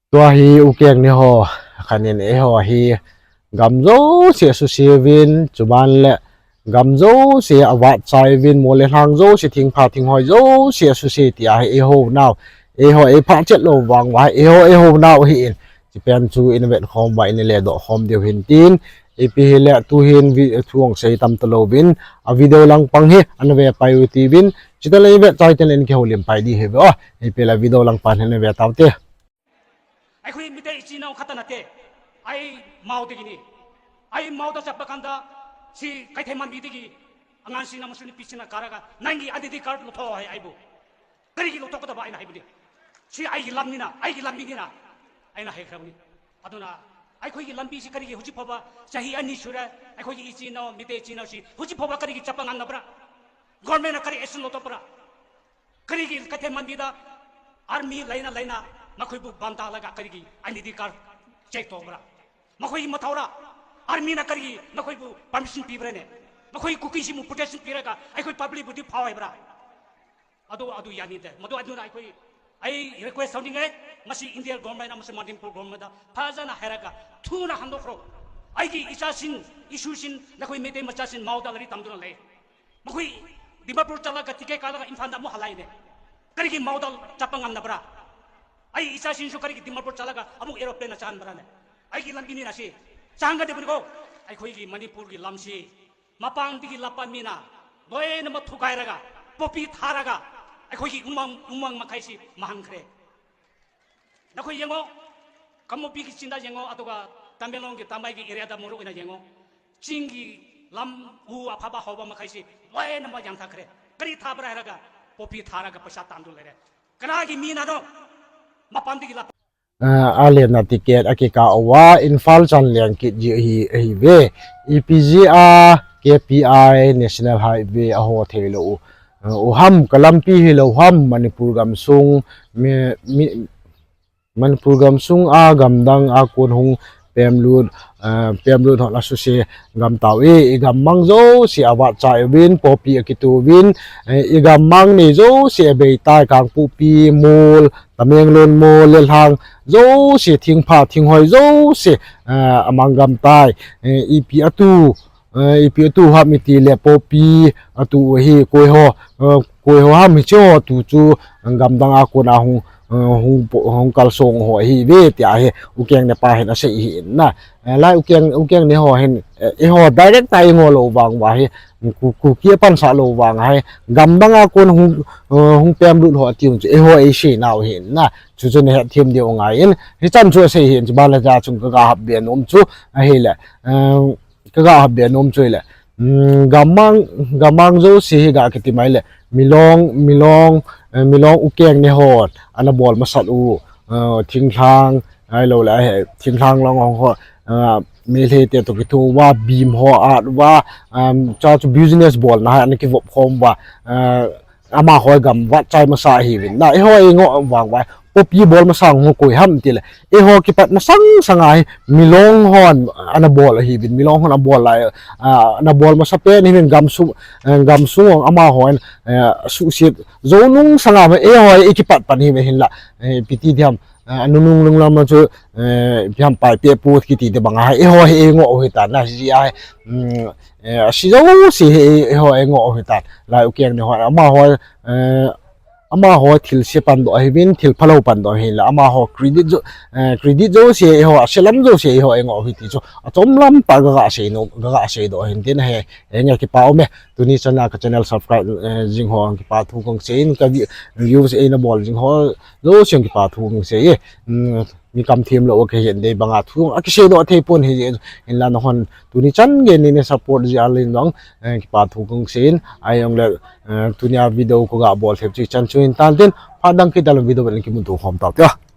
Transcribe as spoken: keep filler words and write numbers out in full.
Tua hi ukeng ni ho, khanin eiho hi gam jouse asuse uvin, chuban le gam jouse avat chai uvin, mol le lhang jouse thingpha thinghoi jouse asuse tia hi eiho nau, eiho eipha chet lou vang uva hi eiho eiho nau ahin, chipen chu ina vet khom uva ina ledoh khom diu hin tin, ipi hile tuhin vi-, thu ong sei tam talouvin, a video langpang hi ana ve pai u tiuvin, chuteng le ivet chai teng le in kihoulim pai di hi ve o, ipi le video langpang hi ana ve taute. ꯑꯩꯈꯣꯏ ꯃꯤꯇꯩ ꯏꯆꯤꯟ ꯏꯅꯥꯎ ꯈꯛꯇ ꯅꯠꯇꯦ꯫ ꯑꯩ ꯃꯥꯎꯗꯒꯤꯅꯤ꯫ ꯑꯩ ꯃꯥꯎꯗ ꯆꯠꯄ ꯀꯥꯟꯗ ꯁꯤ ꯀꯩꯊꯦꯜ ꯃꯟꯕꯤꯗꯒꯤ ꯑꯉꯥꯡꯁꯤꯡ ꯑꯃꯁꯨꯡ ꯅꯨꯄꯤꯁꯤꯡꯅ ꯀꯥꯔꯒ, "ꯅꯪꯒꯤ identity card ꯂꯧꯊꯣꯛꯑꯣ" ꯍꯥꯏ ꯑꯩꯕꯨ꯫ "ꯀꯔꯤꯒꯤ ꯂꯧꯊꯣꯛꯀꯗꯕ?" ꯑꯩꯅ ꯍꯥꯏꯕꯅꯤ꯫ "ꯁꯤ ꯑꯩꯒꯤ ꯂꯝꯅꯤꯅ, ꯑꯩꯒꯤ ꯂꯝꯕꯤꯅꯤꯅ" ꯑꯩꯅ ꯍꯥꯏꯈ꯭ꯔꯕꯅꯤ꯫ ꯑꯗꯨꯅ ꯑꯩꯈꯣꯏꯒꯤ ꯂꯝꯕꯤꯁꯤ ꯀꯔꯤꯒꯤ ꯍꯧꯖꯤꯛ ꯐꯥꯎꯕ ꯆꯍꯤ ꯑꯅꯤ ꯁꯨꯔꯦ, ꯑꯩꯈꯣꯏꯒꯤ ꯏꯆꯤꯟ ꯏꯅꯥꯎ, ꯃꯤꯇꯩ ꯏꯆꯤꯟ ꯏꯅꯥꯎꯁꯤ ꯍꯧꯖꯤꯛ ꯐꯥꯎꯕ ꯀꯔꯤꯒꯤ ꯆꯠꯄ ꯉꯝꯗꯕ꯭ꯔꯥ? Government ꯅ ꯀꯔꯤ action ꯂꯧꯊꯣꯛꯄ꯭ꯔꯥ? ꯀꯔꯤꯒꯤ ꯀꯩꯊꯦꯜ ꯃꯟꯕꯤꯗ army ꯂꯩꯅ ꯂꯩꯅ ꯃꯈꯣꯏꯕꯨ ꯕꯟ ꯇꯥꯍꯜꯂꯒ ꯀꯔꯤꯒꯤ identity card check ꯇꯧꯕ꯭ꯔꯥ? ꯃꯈꯣꯏꯒꯤ ꯃꯊꯧꯔꯥ? Army ꯅ ꯀꯔꯤꯒꯤ ꯃꯈꯣꯏꯕꯨ permission ꯄꯤꯕ꯭ꯔꯥꯅꯦ? ꯃꯈꯣꯏ ꯀꯨꯀꯤꯁꯤꯡꯕꯨ protection ꯄꯤꯔꯒ ꯑꯩꯈꯣꯏ public ꯕꯨꯗꯤ ꯐꯥꯎ ꯍꯥꯏꯕ꯭ꯔꯥ? ꯑꯗꯨ, ꯑꯗꯨ ꯌꯥꯅꯤꯡꯗꯦ꯫ ꯃꯗꯨ ꯑꯗꯨꯅ ꯑꯩꯈꯣꯏ, ꯑꯩ request ꯇꯧꯅꯤꯡꯉꯦ, ꯃꯁꯤ India government ꯑꯃꯁꯨꯡ ꯃꯅꯤꯄꯨꯔ government ꯗ ꯐꯖꯅ ꯍꯥꯏꯔꯒ ꯊꯨꯅ ꯍꯟꯗꯣꯛꯈ꯭ꯔꯣ꯫ ꯑꯩꯒꯤ ꯏꯆꯥꯁꯤꯡ, ꯏꯁꯨꯁꯤꯡ, ꯅꯈꯣꯏ ꯃꯩꯇꯩ ꯃꯆꯥꯁꯤꯡ ꯃꯥꯎꯗ ꯂꯥꯏꯔꯤꯛ ꯇꯝꯗꯨꯅ ꯂꯩ꯫ ꯃꯈꯣꯏ ꯗꯤꯃꯥꯄꯨꯔ ꯆꯠꯂꯒ ticket ꯀꯛꯂꯒ ꯏꯝꯐꯥꯜꯗ ꯑꯃꯨꯛ ꯍꯜꯂꯛꯏꯅꯦ꯫ ꯀꯔꯤꯒꯤ ꯃꯥꯎꯗ ꯆꯠꯄ ꯉꯝꯗꯕ꯭ꯔꯥ? ꯑꯩ ꯏꯆꯥꯁꯤꯡꯁꯨ ꯀꯔꯤꯒꯤ ꯗꯤꯃꯥꯄꯨꯔ ꯆꯠꯂꯒ ꯑꯃꯨꯛ aeroplane ꯅ ꯆꯥꯍꯟꯕ꯭ꯔꯥꯅꯦ? ꯑꯩꯒꯤ ꯂꯝꯕꯤꯅꯤꯅ ꯁꯤ꯫ ꯆꯥꯍꯟꯒꯗꯕꯅꯤꯀꯣ꯫ ꯑꯩꯈꯣꯏꯒꯤ ꯃꯅꯤꯄꯨꯔꯒꯤ ꯂꯝꯁꯤ ꯃꯄꯥꯟꯗꯒꯤ ꯂꯥꯛꯄ ꯃꯤꯅ ꯂꯣꯏꯅꯃꯛ ꯊꯨꯒꯥꯏꯔꯒ, ꯄꯣꯄꯤ ꯊꯥꯔꯒ ꯑꯩꯈꯣꯏꯒꯤ ꯎꯃꯪ, ꯎꯃꯪ ꯃꯈꯩꯁꯤ ꯃꯥꯡꯍꯟꯈ꯭ꯔꯦ꯫ ꯅꯈꯣꯏ ꯌꯦꯡꯉꯣ, ꯀꯥꯡꯄꯣꯛꯄꯤꯒꯤ ꯆꯤꯡꯗ ꯌꯦꯡꯉꯣ, ꯑꯗꯨꯒ ꯇꯃꯦꯡꯂꯣꯡꯒꯤ ꯇꯥꯃꯩꯒꯤ area ꯗ ꯃꯔꯨ ꯑꯣꯏꯅ ꯌꯦꯡꯉꯣ꯫ ꯆꯤꯡꯒꯤ ꯂꯝ, ꯎ ꯑꯐꯕ ꯍꯧꯕ ꯃꯈꯩꯁꯤ ꯂꯣꯏꯅꯃꯛ ꯌꯥꯟꯊꯈ꯭ꯔꯦ꯫ ꯀꯔꯤ ꯊꯥꯕ꯭ꯔꯥ ꯍꯥꯏꯔꯒ, ꯄꯣꯄꯤ ꯊꯥꯔꯒ ꯄꯩꯁꯥ ꯇꯥꯟꯗꯨꯅ ꯂꯩꯔꯦ꯫ ꯀꯅꯥꯒꯤ ꯃꯤꯅꯅꯣ? ꯃꯄꯥꯟꯗꯒꯤ ꯂꯥꯛꯄ꯫ Ah, alena ticket akikah uva, Imphal chan leng kit ji ahi, ahiuve. Ipi jeh a K P I National Highway aho theilou u, ah, u ham, ka lampi hilou ham, Manipur gamsung, mi, mi, Manipur gamsung a gamdang a kon hung pemlut, ah, pemlut hon asuse gam tao e, i gammang jouse avat chai uvin, poppy akito uvin, eh, i gammang nei jouse abei tai, Kangpokpi mol, Tamenglong mol, Lelhang jouse, thingpha, thinghoi jouse, eh, amang gam tai, eh, ipi atu, eh, ipi atu ham iti le poppy atu u ahi, koi ho, eh, koi ho ham hiche ho atu chu, gamdang a kon a hung, eh, hung po-, hung kalsong ho ahiuve, tia hi, ukeng ne pa hin asei ahi na. Eh, lai ukeng, ukeng ne ho hin, eh, eiho direct a i ngo lou vang uva hi, Ku-, Kuki a pansah lou vang a hi, gamdang a kon hung, eh, hung pemlut ho ati u chu, eiho eisei nau ahi na. Chu chu nahet them diu ngai in, hichan chu asei ahi, chuban le ja chung ka ga hap be nom chu, ahile, eh, ka ga hap be nom chu ahile, um, gammang, gammang jouse hi ga kiti mai le, Milong, Milong, eh, Milong ukeng ne hon ana bol masat u, eh, thinglhang, ahilou le, eh, thinglhang long hong ho, eh, Meitei te toh kitho uva, beam ho at uva, um, cha chu business bolna a ana kivop khom uva, eh, amaho gam vat chai masa ahiuvin na, eiho i ngo vang uva, poppy bol masang ho koi ham tile, eiho kipat masang sanga hi Milong hon ana bol ahiuvin, Milong hon abol lai, ah, ana bol masa pen ahiuvin, gamsung, eh, gamsung hon amahon, eh, suhset jou nung sanga ma eiho i kipat pan ahiuvin hinla, eh, ipi ti diham, eh, anunung nung lam chu, eh, ipi ham pai pe pu kiti te bang a hi, eiho hi i ngo u hitan na, hijeh a hi, um, eh, ase jouse hi eiho i ngo u hitan. Lai ukeng ne ho, amaho, eh, amaho thilse pandoh ahiuvin, thil phalou pandoh ahinla, amaho credit jo, eh, credit jouse eiho, ase lam jouse eiho i ngo u hi ti chu, achom lam tah a ga, ga sei nom, ga, ga seidoh ahin tin ahi, eh, nge kipa um e, tuni chan a ka channel subscribe, eh, jing ho kipa thu kong sei in, ka vi-, views eina bol jing ho jouse kipa thu kong sei e, mm, mi kam them lou ka hin dei bang a thu, akiseidoh thei pon ahi, hinla nahon, tuni chan gei in nei support jeh a le nang, eh, kipa thu kong sei in, ahijongle, eh, tuni a video ka ga bol thei chu hichan chu hin tan tin, phat dang kit a le video vet in kimuto khom tau te.